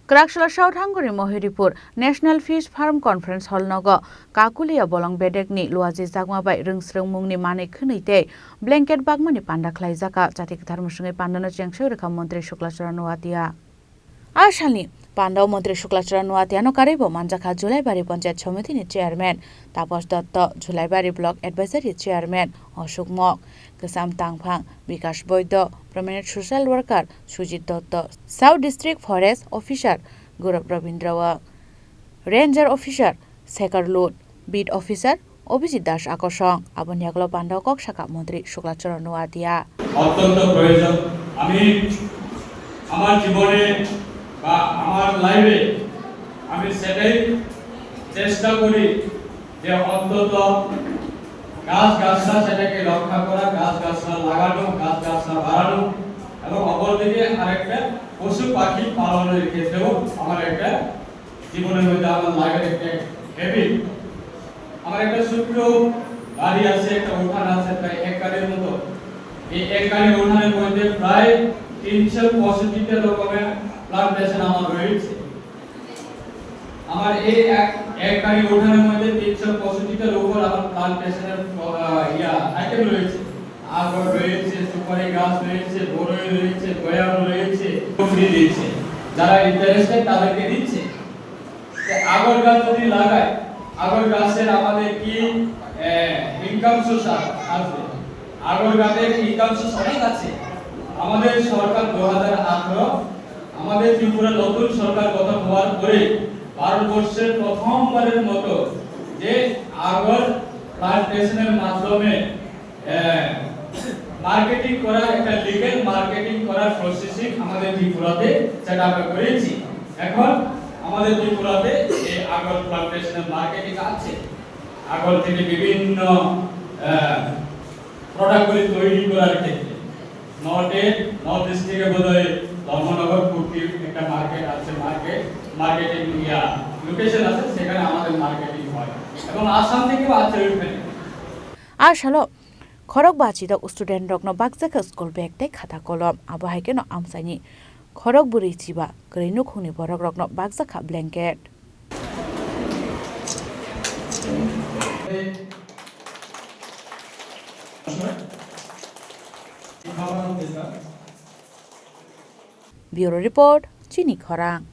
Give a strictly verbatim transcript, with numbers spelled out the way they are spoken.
Kwraksala South Hangori Mohiripur National Fish Farm Conference Hall nogo Kakulia bolong bedekni luaji jakma bai rwngsrwng mungni manwi khwnwi tei blanket bagmani panda khlaijak. Chati kwthar mwswngwi pandano chengsoi rwkha Montri Shukla Charan Noatia. A salni pandao Montri Shukla Charan Noatiano karwibo manjakha Julaibari Panchayat Somitini Chairman Taposh Dotto, Julaibari Block Advisory Chairman Ashok Mok, Kwcham Tangphang Bikash Boido, Prominent Social Worker Sujit Dotto, South District Forest Officer Gaurav Rabindra Wang, Ranger Officer Sekhar Lut, Beat Officer Abhijit Das Akosong. Aboni yagulo pandao kok sakha Montri Shukla Charan Noatia. অত্যন্ত প্রয়োজন। আমি আমার জীবনে বা আমার লাইফে আমি সেটাই চেষ্টা করি যে অন্তত গাছ গাছলা সেটাকে রক্ষা করা, গাছ গাছলা লাগানো, গাছ গাছলা বাড়ানো এবং অপরদিকে আরেকটা পশু পাখি পালনের ক্ষেত্রেও আমার একটা জীবনের মধ্যে আমার লাইফের একটা হ্যাবিট। আমার একটা ছোট্ট বাড়ি আছে, একটা উঠান আছে প্রায় এক কাঠের মতো। এই এক কাঠের উঠানের মধ্যে প্রায় তিনশো পঁয়ষট্টিটা রকমের প্লান্টেশন আমার রয়েছে। আমার এই এক এক কাঠের উঠানের মধ্যে তিনশো পঁয়ষট্টিটার উপর আমার প্লান্টেশনের ইয়া আইটেম রয়েছে। আগর রয়েছে, সুপারি গাছ রয়েছে, বড়ই রয়েছে, গোয়ার রয়েছে, সবজি রয়েছে। যারা ইন্টারেস্টেড তাদেরকে দিচ্ছে। তো আগর গাছ যদি লাগায়, আগর গাছের আমাদের কি ইনকাম সোর্স আসবে? আগর গাছের ইনকাম সোর্স অনেক আছে। আমাদের সরকার দু হাজার আঠারো, আমাদের ত্রিপুরা নতুন সরকার গঠন হওয়ার পরে ভারতবর্ষের প্রথমবারের মতো যে আগর প্লান্টেশনের মাধ্যমে মার্কেটিং করার একটা লিগ্যাল মার্কেটিং করার প্রসেসিং আমাদের ত্রিপুরাতে সেটা আমরা করেছি। এখন আমাদের ত্রিপুরাতে এই আগর প্লান্টেশনের মার্কেটিং আছে। আগর থেকে বিভিন্ন প্রোডাক্টগুলি তৈরি করার ক্ষেত্রে নর্থে নর্থ ইস্ট থেকে বোধহয় ধর্মনগর কুর্তির একটা মার্কেট আছে, মার্কেট মার্কেটিং ইয়া লোকেশন আছে, সেখানে আমাদের মার্কেটিং হয় এবং আসাম থেকেও আছে ওইখানে। A salo khorok bachidok student rokno bakjakha school bag tei khata kolom, abo hai kheno amchaini khorok bwrwi chiba kwrwi nukhungni borok rokno bakjakha blanket. Bureau Report, Chini Khorang.